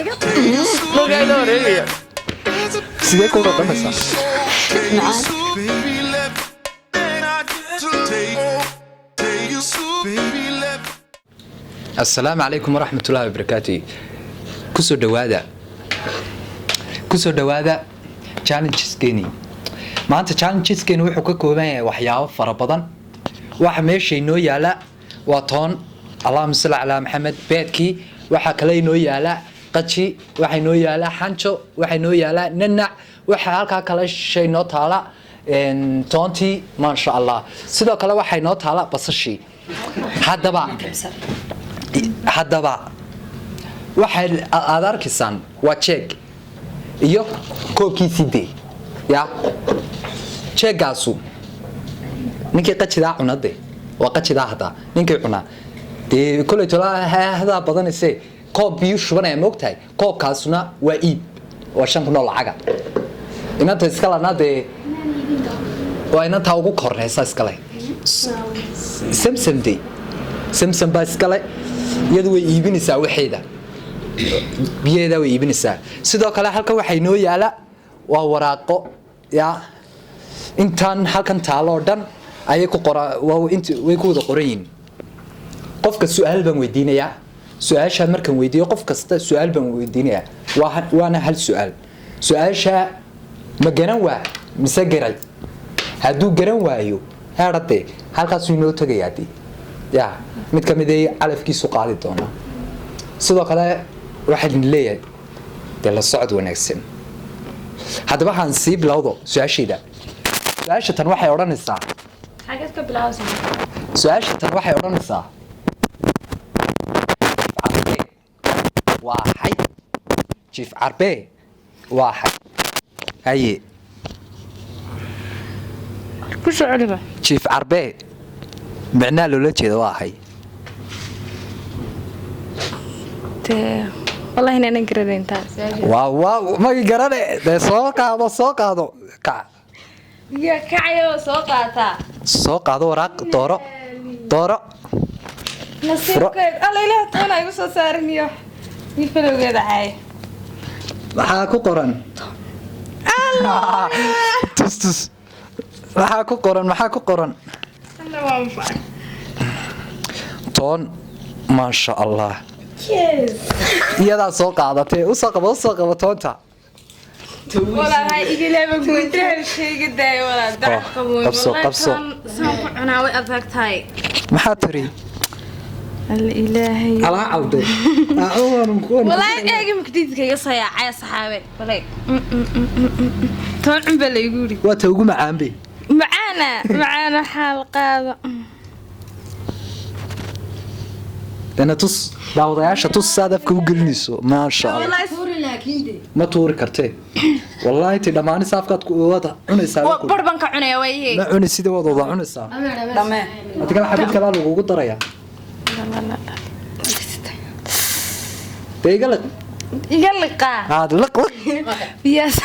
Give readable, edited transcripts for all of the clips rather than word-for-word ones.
Dhulka wareegaya. Sidee ku dhadhamaysaa? Baby, let take you, baby, let Asalaamu calaykum waraxmatullaahi wabarakaatu. Kusoo dhawaada, kusoo dhawaada challengeskeeni. Maanta challengeskeeni wuxuu ka kooban yahay waxyaabo fara badan. Waxa meesha inoo yaala waa toon, allahuma salli calaa Maxamed, beedkii. Waxaa kale inoo yaala qaji, waxaa inoo yaala xanjo, waxaa inoo yaala nanac, waxaa halkaa kale shay noo taala toontii, maasha Allah. Sidoo kale waxaa inoo taala basashii. Haddaba waxay aad arkaysaan waa jeeg iyo koobkiisii. Dee ya jeegaasu ninkii qajidaa cunade waa qajidaa. Haddaa ninkii cunaa dee koley tolahdaa badanayse koob biyuu shubanaya, maogtahay? Koobkaasuna waa iib, waa 5,000 oo lacaga. Inanta iska lanaa dee waa inantaa ugu korneysa iskale, Samsam. De Samsam baa iskale, iyadu way iibinaysaa waxeeda, biyaheeda way iibinaysaa. Sidoo kale halkan waxaa inoo yaala waa waraaqo. Ya intaan halkan taalo oo dhan ayay ku qora, waa int way ku wada qoran yihiin. Qofka su-aal baan weydiinayaa. Su-aashaa markaan weydiiyo, qof kasta su-aal baan weydiinayaa, waa waana hal su-aal. Su-aashaa ma garan waa mise garay? Hadduu garan waayo, heedhade halkaasuu inoo tegayaa. De ya mid ka mid ay calafkiisu qaadi doonaa. Sidoo kale waxaan leeyahay dee la socod wanaagsan. Haddaba waxaan sii bilowdo su-aashayda. Su-aasha tan waxay odhanaysaa Xageed ka bilaabaysaa? Su-aasha tan waxay odhanaysaa: Carbe waa xay? Jiif carbe waa xay? Haye. Ku soo celiba. Jiif carbe micnaha loola jeeda waa xay? Dee wallahi inaanan garanayn taas. Waa magi garane. Dee soo qaado, soo qaado, kac. Ya kacayo, soo qaataa. Soo qaado waraaq, dooro, dooro. Nasiibkeed alla ilaah toona igu soo saarin iyo iyo falowgeeda caay. Maxaa ku qoran? Tus, tus, maxaa ku qoran? Maxaa ku qoran? Alla waa manfac. Toon, maasha Allah. Yes. Iyadaa soo qaadatay. Usoo qabo, usoo qabo toonta. Walaahi igilaba guudraha shayga daaya walaa dac Oh, qaboon. qabso, qabso. Saan ku cunaa way adag tahay. Maxaa tiri? Alla ilaahay. Alaa cawde. Walaahi eegi makdiidka iga soo yaacay saxaabe. Walaahi toon cun baa laygu yidhi. Waa ta ugu macaanbe. Macaana macaana xaal qaado. Dana tus daawadayaasha, tus saad afka u gelinayso, maasha Allah. Wallaahi Ma tuuri kartee, wallaahi ti dhammaanisa afkaad ku waad cunaysaa. Bar baan ka cunaya waa iyaga. Ma cuni sida waad wada cunaysaa. Dhamee. Hadi kale xabid kalaa lagugu darayaa. Dee iga liq. Iga liqaa. Haad liq, liq. Biyaas.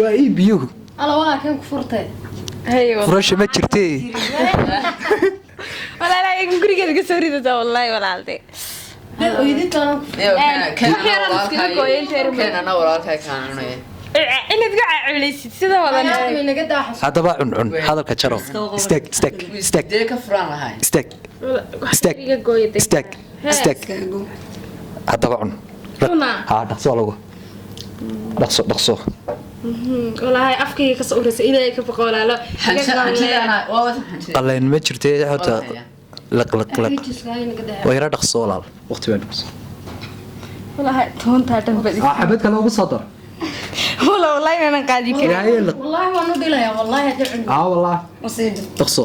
Waa ii biyuhu. Alla waa kan ku furtay. Hay. Furasha ma jirtee. Walaalaha iyaga gurigeeda ka soo ridata wallaahi walaalte. Keenana walaalkay kaan cunaya. Inaad iga caculaysid sida wadan. Haddaba cun, cun, hadalka jaro. Istaag, istaag, istaag. Dee ka furaan lahay. Istaag, istaag, Iga gooyatay. istaag, istaag. Haddaba cun. Cuna. Haa, dhaqso lagu dhaqso, dhaqso. Wallaahi afkayga ka soo uraysa. Ilaahay ka baqo walaalo. Iga qalleen. Qalleen ma jirtee horta. Liq, liq, liq, waa yara dhaqso walaal, waqti baan dhaqso. Wallaahi toontaa dhan bad. Aa xabad kale ugu soo dar. Wala wallaahi inaanan qaadi karin. Ilaahay liq. والله waan u dhilayaa wallahi haddii cun. Aa wallah. Wasiid. Dhaqso.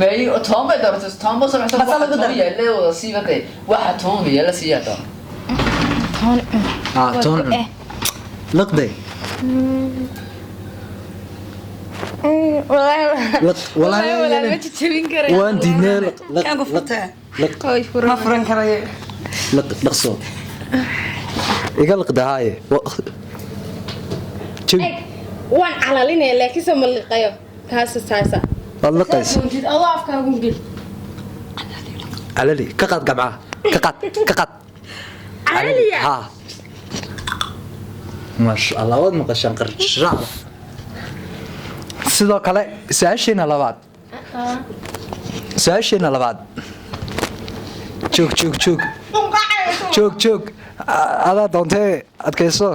May toon bay dooratay, toon ba soo Basal ugu dar. Toon yaale wada siibatay, waxa toon yaala siiyaa doon. Toon cun. Aa toon cun, liqde. Wallaahi. Liq Wallaahi walaal ma walaahi. jajabin karay. Waan diidnay. Liq, liq. Kan ku Liq. furtay. Liq. Oy, furan. Ma furan karayo. Liq, dhaqso, iga liqda haaye. Jabi. Eg, waan calalinaya laakiin se ma liqayo. Kaasa saasa. Waad liqaysa. Doontid adoo afkaagu gel. Calali ka qaad gamcaha, ka qaad, ka qaad. Calaliya? Ha, maasha Allah, waad maqashaan qarshacda. Sidoo kale su-aasheena labaad, su-aasheena labaad. Joog, joog, joog, joog, joog. Adaa doontee, adkayso.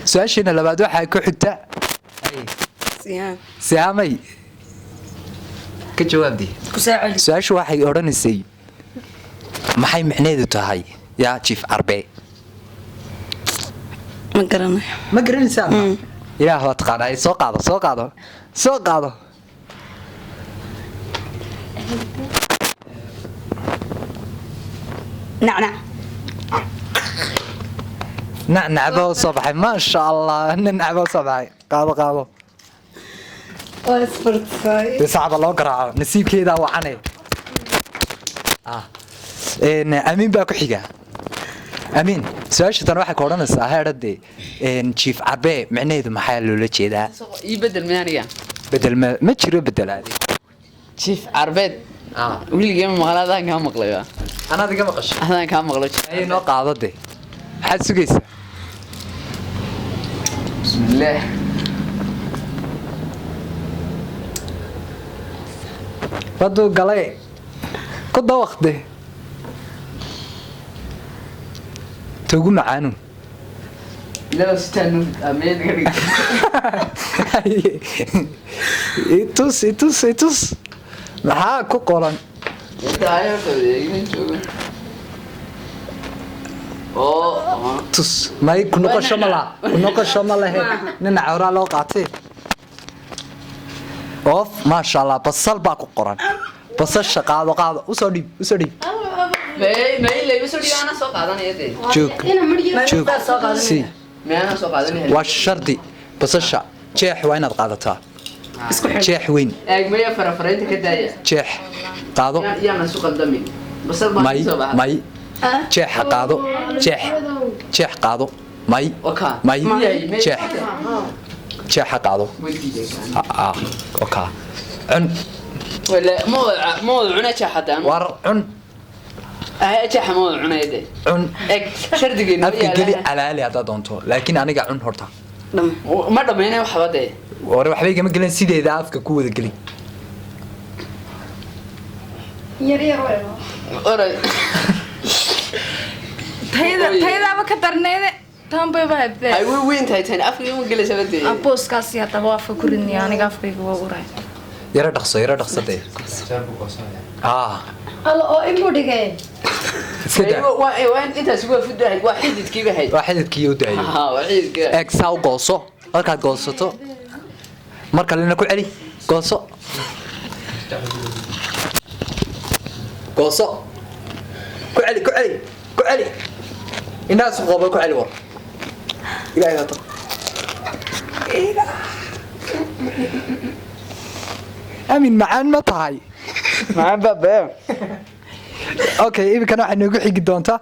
Su-aasheena labaad waxaa ku xigta Siyaam. Sihaamay, ka jawaabdi. Ku soo celi. Su-aashu waxay odhanaysay: maxay micneheedu tahay yaa jiif carbe? Ma garanayo. Ma garanaysaa? Ilaah waa taqaanaa. Soo qaado, soo qaado, soo qaado. Nacnac. Nacnacba u soo baxay, maasha Allah, nacnacba u soo baxay. Qaado, qaado. Waa isfartay. Dee sacba loo garaaco, nasiibkeedaa wacane. Amiin baa ku xiga. Amiin, su-aasha tan waxay ka odhanaysaa heedhade, jiif carbe micnaheedu maxaa loola jeedaa? Ii bedel miyaaniga? Bedel ma jiro, bedelaade. Jiif carbeed weligee ma maqla, adaan kaa maqlay. Anaad iga maqashay? Adaan kaa maqlay. Ayay noo qaado de, maxaad sugaysaa? Bismillaah. Baduu galay, ku dawaqde togu macaanu. Laba sitaan meed ga dhig. Itus, itus, itus, maxaa ku qoran? Inta horta idin joogo oo Tus. May, ku noqosho ma laha, ku noqosho ma lehe. Ninaca horaa loo qaatay. Oof, maasha Allah, basal baa ku qoran. Basasha qaado, qaado, usoo dhiib, usoo dhiib. May, may, layba soo dhigo, anaa soo qaadanaya dee. Joog, joog, si. May, anaa soo qaadanaya. Waa shardi, basasha jeex waa inaad qaadataa, jeex weyn. Eeg, maya, farafaraynta ka daaya. Jeex qaado. Yaana isu qaldamin, basal baa May. soo baxa. May, jeexa qaado, jeex, jeex qaado. May. Oka. May. Jeex, jeexa qaado. Weydiiday. Ah, oka, cun. Wala ma wada, ma wada cunaa jeexa hadda. War cun. Ah, jeexa ma wada cunaya dee. Cun. Eeg, shardigeena Afka geli, calaali haddaad doonto, laakiin aniga cun horta. Ma dhamaynay waxba dee. Hore waxba igama gelin, sideeda afka ku wada geli. Yar yar way. Oray. Tayada, tayadaaba ka darnayde, tan bayba hadee. Ay, way weyn tahay tan, afka igama gelaysa dee. Booskaasi haddaba waa afka ku ridnaya, aniga afkayga waa uray. Yaro dhaqso, yaro dhaqso dee. Ah. Alla oo inbuu dhigay. Iska daa. Waa intaas, waa fudahay, waa xididkiiba hayd. Waa xididkii u daayo. Ha, waa xididka. Eeg, saa u gooso. Markaad goosato, mar kalena ku celi, gooso, gooso, ku celi, ku celi, ku celi, indhahaas ku qabo, ku celi. War Ilaahay hata. Amin, macaan ma tahay? Macaan baa bee. Okay, iminkana waxay noogu xigi doontaa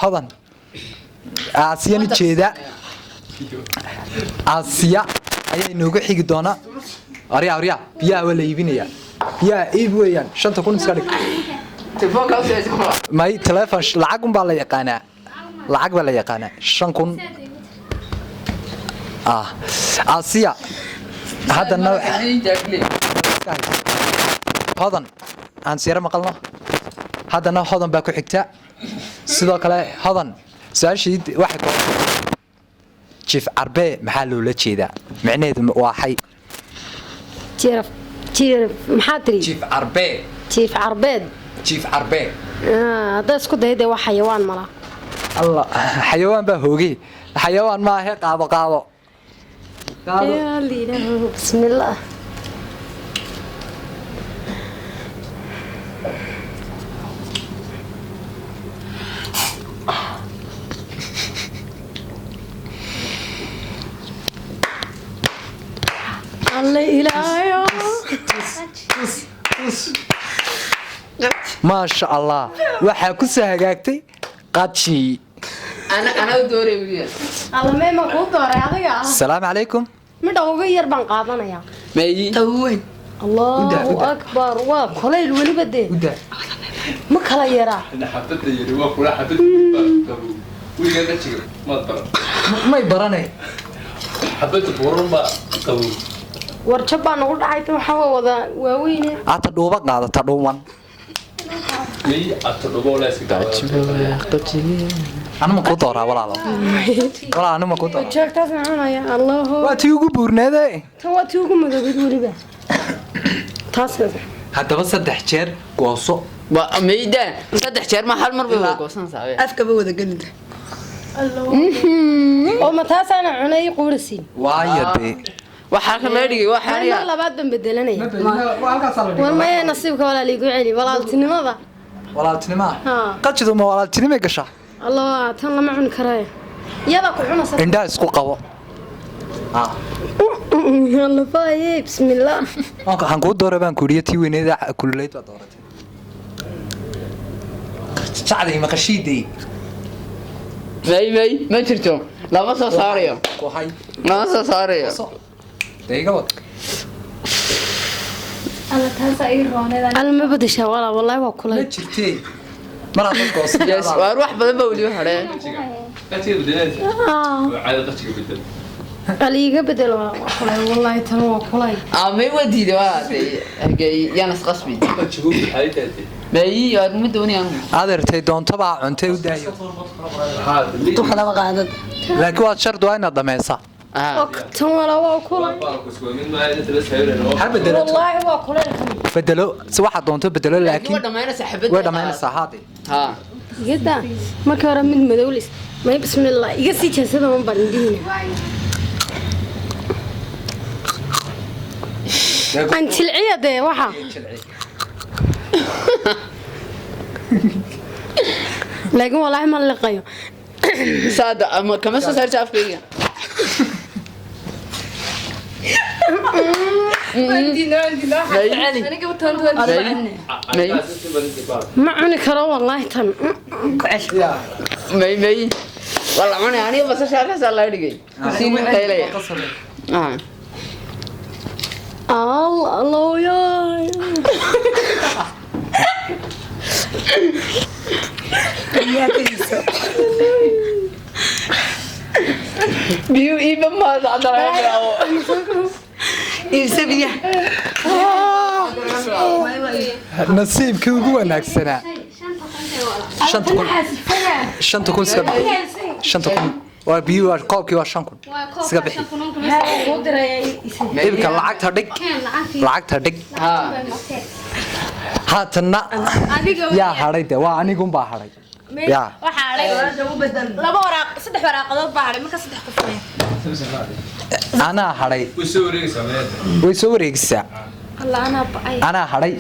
Hodan Aasiyana jeeda. Aasiya ayaa inoogu xigi doonaa. Arya, arya, biyaha waa la iibinayaa, biyaha iib weeyaan. 5,000 iska dhig. Telefoonka usoo. May, telefoon lacag unbaa la yaqaanaa, lacag baa la yaqaanaa, 5,000. Ah, Aasiya haddana Hodan aan siyaro maqalno. Haddana Hodan baa ku xigta. Sidoo kale Hodan, su-aashii waxay ku jiif carbe maxaa loola jeedaa? Micnaheedu waa xay? Jiiraf, jiiraf maxaa tiri? Jiif carbe. Jiif carbeed. Jiif carbe. Haddaa isku day dee, waa xayawaan mala. Allah, xayawaan baa hoogay, xayawaan maahe. Qaado, qaado, qaado. Yaa liidaho, bismillaah. Alle ilaahayo. Maasha Allah, waxaa ku soo hagaagtay qaji. Ana ana u dooray wiil. Alla mee, ma kuu dooray adiga? Asalaamu calaykum. Midha uga yar baan qaadanayaa. Meeyi? Allahu Uda, uda. akbar, waa kulayl weliba dee. Uda. Ma kala yaraa. Xabadda yiri waa kula xabad qabow. Weligaa qajiga maad baran. May baranay. Xabadda buuran baa qabow. War jab baa nagu dhacay, tan waxaa waa wada waaweyne. Aata dhuuba qaadata dhuuban. May ato dhubo la iska Anuma kuu dooraa, walaalo? Walaal, anuma kuu dooraa? Jeegtaasna cunaya, Allahu. Waa tii ugu buurneede. Tan waa tii ugu madoobid weliba taas. Haddaba saddex jeer gooso. Waa mayda saddex jeer, ma hal mar bay wada goosanaysaa be. Afkaba wada gelinta. Oo ma taasaana cunay quurasiin? Waayo dee. Waxaa halkan laga dhigay waxaa Mar aniga labaad baan bedelanaya. War maya, nasiibka walaal igu celi walaaltinimada. Walaaltinimaa? Haa. Qajidu ma walaaltinimay gashaa? Allah, tan lama cuni karaayo, iyada ku cunaysa. Indhaha isku qabo. Allah faaye, bismillaah. Waxaan kuu doora baan kuuriye, tii weyneeda kululeyd baa dooratay. Jacday maqashiiday. May, ma jirto, lama soo saarayo. Ku hay. Lama soo saarayo. Dee iga wad. Alla, taasaa ii rooneed. Alla, ma bedeshaa walaa? Wallaahi waa Ma kulay. jirtee, mar haddaad goosan. Yes, waar wax badan baa weliba hadheen. Qajiga bedelaysa. Waa caadi, qajiga bedel. Al iiga bedel, waa kulay wallaahi, tan waa kulay. Ah, may, waa diiday, waa dee hagee yaan isqasbi. Qajigu maxay tahay? May, waar ma doonay anigu. Adeertay doontaba cuntay u daayo. Haa. Kalaba qaadad. Laakiin waad shardi, waa inaad dhammaysaa. Ah. Tan walaa waa kulay. Baalku isku mid maaha, inta la sawirayna. Ha bedelato. Wallaahi waa kulay kan. Bedelo si waxaad doonto bedelo. Laakiin laakiin waa dhamaynaysaa xabadda. Way dhammaynaysaa haade. Ha. Iga daa, markii hore mid madow lis. May, bismillaah, iga sii jeesada, man baan indhihiina aan jilciya dee waxa. Laakiin wallaahi ma liqayo. Saada ama kama soo saarta afkayga. May. Ma cuni karo wallaahi tan. May, waa la cunay, aniga basasha halkaasaa laga dhigay sii nin qaylaya. Ah. Allah yaay. Biyu iiba maada hadda laga bilaabo. Iibsa biyaha. Nasiibkii ugu wanaagsanaa, 5000, 5000 iska bixi. 5000 waa biyo, waa koobkii, waa 5000 iska bixi. Iibka lacagta dhig, lacagta dhig. Ha. Haatanna yaa hadhay de? Waa anigunbaa hadhay yaa. Waxaa hadhay laba waraaq, saddex waraaqadood baa hadhay, marka saddex qof weyn. Anaa hadhay. Way soo wareegaysaa meesha. Way soo wareegisaa. Allah, anaa ba'ay. Anaa hadhay.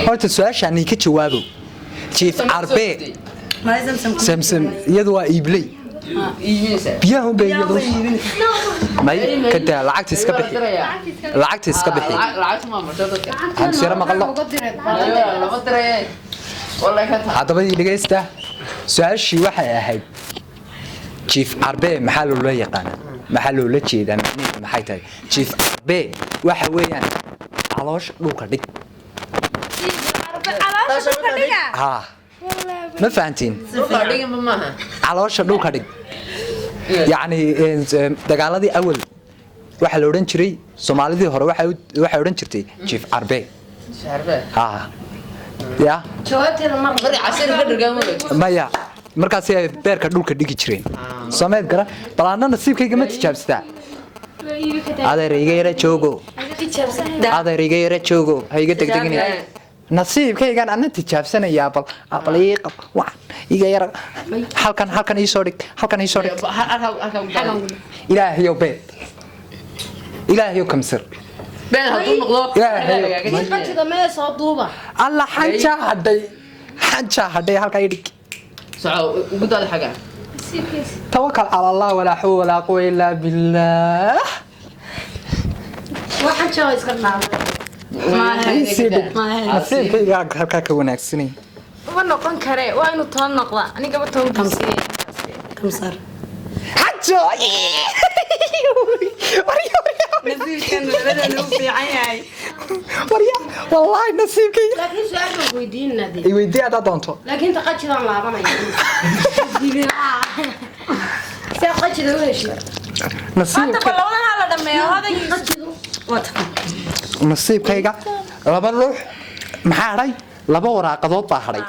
Horta su-aashaan ka jawaabo, Jiif Carbe. Samsam iyadu waa iibley. Iibinaysaa. Biyaha unbay iyadu. May, kadaa, lacagta iska bixi, lacagta iska bixi. Lacagta ma marto dadka. Hamsira maqallo. Lama diraye wallahi ka tahay. Haddaba ii dhegaysta, su-aashii waxay ahayd: Jiif Carbe maxaa loola yaqaanaa? Maxaa loola jeedaa? Macnaheedu maxay tahay Jiif Carbe? Waxa weeyaan caloosha dhulka dhig. Caloosha dhulka dhiga. Haa, ma fahantiin? Dhulka dhiganba maaha. Caloosha dhulka dhig, yacni dagaaladii awal waxaa la odhan jiray, Soomaalidii hore waxay odhan jirtay Jiif Carbe. Sharbe. Haa ya. Jawaabteeda mar. Bari casir ka dhirgaamo. Maya, markaasay ay beerka dhulka dhigi jireen. Soomeed gara bal anna nasiibkayga ma tijaabsataa? Adeer, iga yara joogo, adeer, iga yara joogo, ha iga degdegin. Nasiibkaygan anna tijaabsanayaa. Bal ii qab, waan iga yara, halkan, halkan ii soo dhig, halkan ii soo dhig. Ilaahayow beed, Ilaahayow kamsir. Been hadduu noqdo. Ilaahayow. Qajida mee soo duuba. Alla, xanjaa hadhay, xanjaa hadhay, halkaa ii dhig. Soco, ugu daada xaga. Tawakal cala Allah, walaa xawla walaa quwa illaa billah. Waxaan jooga iska dhaafay. Nasiibkayga halkaa ka wanaagsanay. Ma noqon kare, waa inuu toban noqdaa, anigaba 10 buusiye. Kamsar. Xajo. Nasiibkan labadan uu fiican yahay. Warya, wallaahi nasiibkayga. Laakiin su-aal baan ku weydiinaa dee. I weydii haddaad doonto. Laakiin ta qajidaan laabanaya. See qajida u heshay? Nasiibka. Labadan ha la dhameeyo hodan. Qajidu waa tan. Nasiibkayga laba ruux maxaa hadhay? Laba waraaqadood baa hadhay,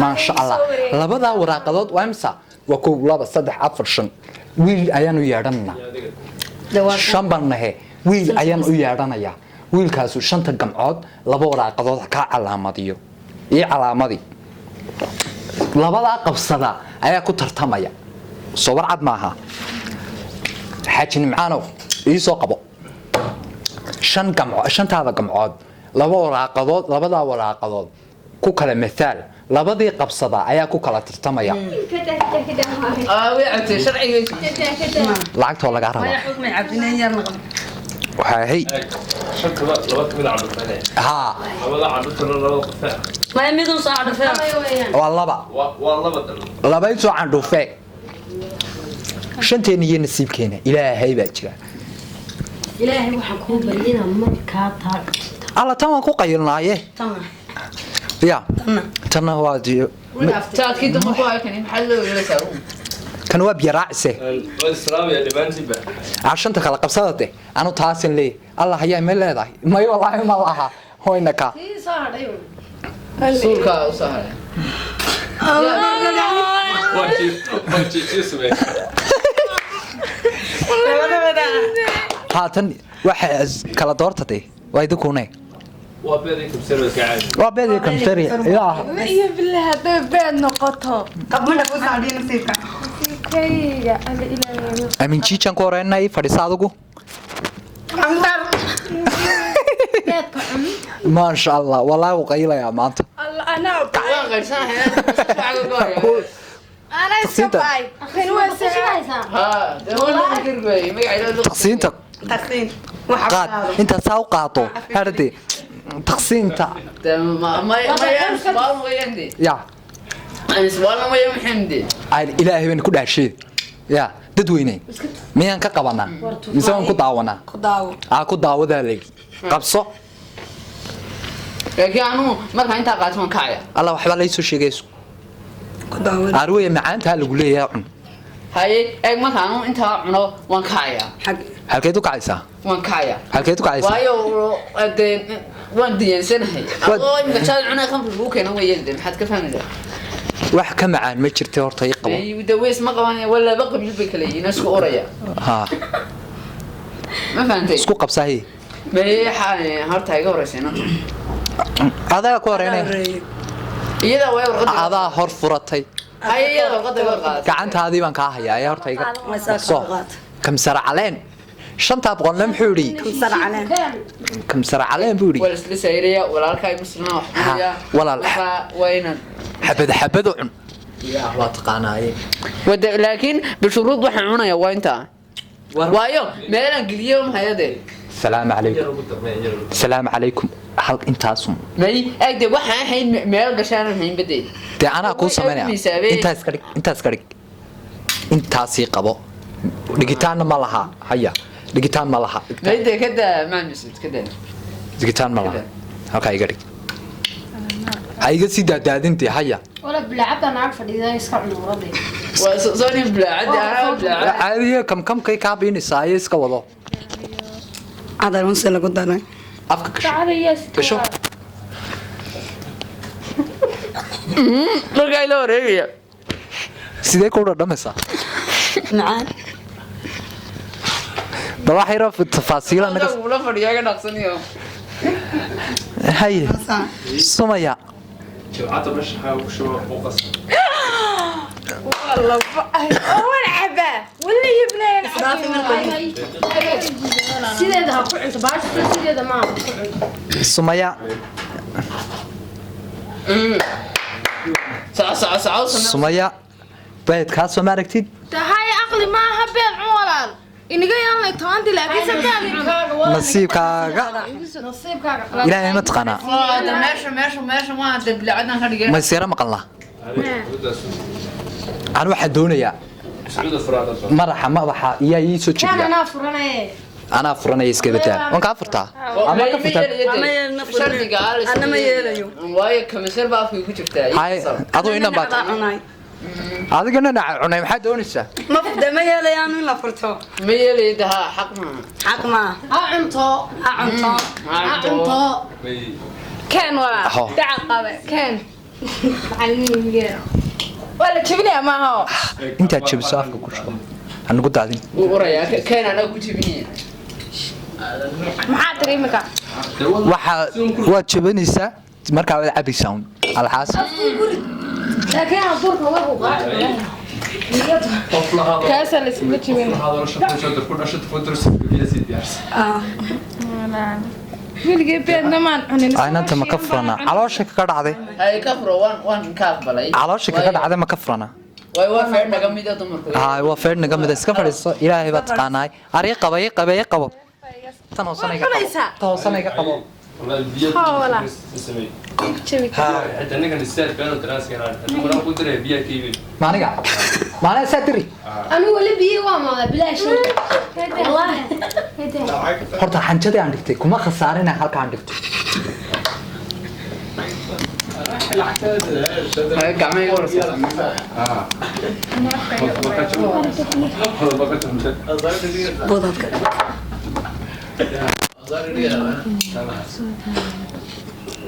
maasha Allah. Labadaa waraaqadood waa imsa? Waa 1, 2, 3, 4, 5. Wiil ayaan u yeedhananaa. Shan baan nahe, wiil ayaan u yeedhanayaa. Wiilkaasu shanta gamcood laba waraaqadood ha kaa calaamadiyo, ii calaamadii. Labadaa qabsada ayaa ku tartamaya. Soo warcad maaha? Xaaji Nimcaanow, ii soo qabo shan gamco. Shantaada gamcood laba waraaqadood, labadaa waraaqadood ku kala mathaal. Labadii qabsada ayaa ku kala tartamaya. Way cabtay sharciga. Lacagta waa lagaa rabaa. May cabdineen yar noqon. Waxaa hey. Shantaba laba kamid a candhufeenaya. Haa. Labada candhuftana labada qofee. Maya, midun soo cadhafee. Waa laba. Waa laba dal. Laba soo candhufee. Shanteena iyo nasiibkeena Ilaahay baa jira. Ilaahay waxaan kuu baryinaa markaa taa. Alla, tan waan ku qayilnaaye. Tanna. Ya, tanna waa Jaadkii dumar ku haykani maxaa loo yeelaysaa? Kan waa biyo raacise. Waa islaamaya dhammaantiinba. Aa, shanta kala qabsadate. Anu taasin leey Allah hayaa ma leedahay? May, wallaahi ma laha hoyna ka. Tii soo hadhay. Suulka u soo haray. Waa jiif, waa jiifisme. Haatan waxa kala doortate waa idinkune. Waa beedii kamsar iska caadi. Waa beedii kamsari yaa. Iyo billah, hadday beed noqoto. Qabmana ku saadhiyo nasiibka. Kayga alla ilaahay. Amin jiijan ku horeynay, fadhiisa adigu. Kamsar. Beedka cun. Maasha Allah, wallaahi wuu qaylayaa maanta. Alla, anaa Waan qaybsanahay. anaa iska Taqsiinta. ba'ay kan waa Shidaysaa. Ha, dee waan la kirgay magaceeda. Taqsiinta. Taqsiin. Waxa Qaad intaad saa u qaato harde taqsiinta. Dee ma ma ma ma ya. Iswaalan. Ay, Ilaahay baan ku dhaashee ya dadweyne, miyaan ka qabanaa mise waan ku daawanaa? Ku daawo. Aa, ku daawadaa leegi, qabso. Laakiin anuu markaan intaa qaato waan kacaya. Allah, waxbaa laysoo sheegayso. Ku daawo. Aarweye macaantaa lagu leeyahay, cun. Haye, eeg, markaan anuu intaa cuno waan kacaya. Xag. Halkeed u kacaysaa? Waan kacaya. Halkeed u kacaysaa? Waayo dee waan diyaansanahay. Adoo imika jaad cunay khamri lagu keeno weeyaan, dee maxaad ka fahmaysaa? Wax ka macaan ma jirta horta, ii qabo. Dee weys ma qabanaya, waa laba qabiil bay kala yihiin, isku oraya. Ha. Ma fahantay? Isku qabsahay. Maye, horta iga horeysa inanta. Adaa ku horeynaya. Iyada way warqadda. Adaa hor furatay. Haye, iyada warqadda iga qaad. Gacantaadii baan kaa hayaa ee horta iga soo kamsar caleen. Shantaa boqolna muxuu yidhi? Kamsar caleen. Kamsar caleen buu yidhi. Waa la isla sayraya, walaalkaa muslima wax cunaya. Walaal. Marka waa inaad Xabad xabad u cun yaa, waa taqaanaaye. Wada, laakiin bishuruud waxaan cunaya waa intaa, waayo meelaan geliyo mahayade. Salaamu calaykum, salaamu calaykum, hal intaasun. May, eeg, de waxaan ahayn meel gashaanan hayn badee. Dee anaa kuu samaynaya. Miisaabe. Intaas ka dhig, intaas ka dhig, intaasii qabo. Dhigitaanna ma laha, haya, dhigitaan ma laha. May, de kada maan masud kada. Dhigitaan ma laha, halkaa iga dhig, ha iga sii daadaadintee, haya. Wala bilacabta naag fadhiida iska cun warade. Waa soo nin bilaacad, anaa bilaacad. Caadiya kamkamkay kaa biinaysaa, iska wado. Cadar unse lagu daray. Afka gasho, gasho. Markaa ila wareegaya. Sidee ku dhadhamaysaa? Macaan. Bal wax yaro tafaasiila naga. Ula fadhiyaa ga dhaqsanayo. Haye Sumaya. Jilcada meesha xaa ku shubo u qas. Waan cabaa wali yibleen. Sideeda ha ku cunto baashta, sideeda ma ha ku cunto. Sumaya. Saco saco saco. Sumaya, beedkaa soo ma aragtid? Tahay aqli maaha, beed cun walaal, iniga yaan tobanti, laakiin se beed cun. Nasiibkaaga. Nasiibkaaga. Ilaahay ma taqaanaa? Meesha meesha meesha waa de bilaacadaan ka dhigay. Mayseera maqalnaa. Aan waxaan doonayaa Sacuuda furaada. madaxa madaxa iyaa ii soo Kan jebiya. anaa furanaye. Anaa furanaya, iska badaa. Waan kaa furtaa ama ka furtaa? Ama yeelna furnin. Shardiga Anna ma yeelayo. Waayo kamisar baa afka ku jirtaa. Hay, aduu inan baad Baa cunay. Adigana naca cunay, maxaa doonaysaa? Ma de ma yeelayaan in la furto. Ma yeelaya daha, xaq maaha. Xaq maaha. Ha cunto. Ha cunto. Ha cunto. Keen walaa. Ho. Daca qabe keen. Macallimiin waa la jebinayaa maaha? Intaad jabiso afka ku shubo, hanugu daadin. Wuu urayaa, keen anaa ku jebinaya. Maxaa tiri imika? Waxaa waad jabanaysaa, markaa waad cabaysaa un alxaas. Laakiin abuurka waa ku qaaci. Kaasaa la iskaga jebin. Ah. Weligay beedna maan cunin. Aynanta ma ka furanaa? Caloosha kaga dhacday. Hay, ka furo, waan ka aqbalay. Caloosha kaga dhacday, ma ka furanaa? Waay, waa feer naga mid ah dumarku. Haa, waa feer naga mida. Iska fadhiiso, ilaahay baa taqaanaay. Ari qaba, ii qaba, ii qabo. Tan hoosana iga qabo, tan hoosana iga qabo. Haa, walaa. Jebi. حتى انك نسيت بيانو ترانس كان قران كنت بيا كيبي. Maaniga maaniga saa tiri. Anigu wali biyo waa maadaa bilaash wallahi. Horta xanjadii aan dhigtay kuma khasaarina halka aan dhigto. Hay, gacmaha warsa. Budadka.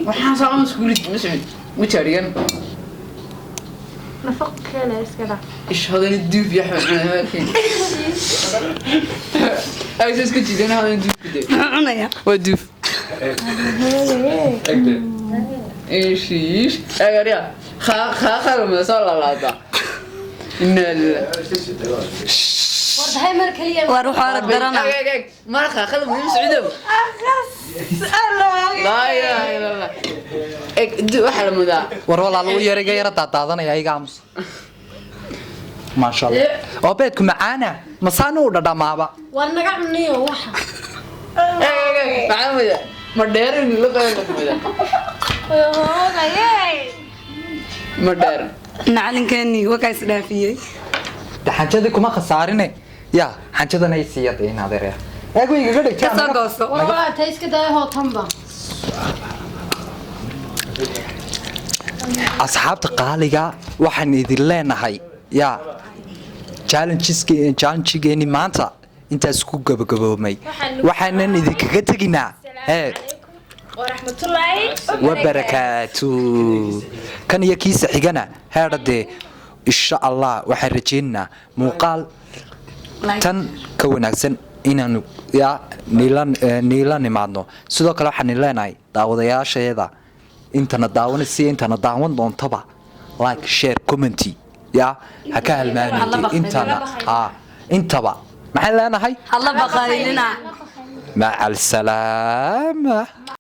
Waxaan soo maskuulid mas'ud ma jaarigan. Nafaq keena iska dhaaf. Ish hadana duuf ya xun. Ay, isku jiidana hadana duuf ku day. Muxuu cunayaa? Waa duuf. Ish ish agariya kha kha kha ma soo laalaada. Inna lillahi. Wardahay mar kaliya. Waar wuxuu arag darana. Eg eg eg, mar kha kha ma mas'udo. Laa ilaaha illa allah. Eg waxa la mudaa. War walaal, u yar iga yara daadaadanaya, iga aamus. Maasha Allah, oo beedku macaana masaanu u dhadhamaaba. War naga cuniyo waxa. Eg eg eg, maxaa mudaa ma dheerin la qaban mudaa. Hoogayey. Ma dheer. Macalinkeenii wakaa is dhaafiyey. De xanjadii kuma khasaarine ya, xanjadana i siiya de in adeerya eeg way igaga dhigtay. Kasoo gooso. War walaa ta iska daya hootanba. Asxaabta qaaliga, waxaan idin leenahay ya challengegeeni maanta intaas ku gabagaboomay. Waxaanan idinkaga teginaa hee Waraxmatullaahi wabarakaatu. Kan iyo kiisa xigana heedhadee, insha Allah waxaan rajaynaynaa muuqaal tan ka wanaagsan inaanu ya niila nimaadno. Sidoo kale waxaan leenahay daawadayaasheeda intana daawanaysa, intana daawan doontaba, like, share, comment ya ha ka halmaamin. Intana intaba maxaan leenahay? Halla baqaylina. Maca alsalaama.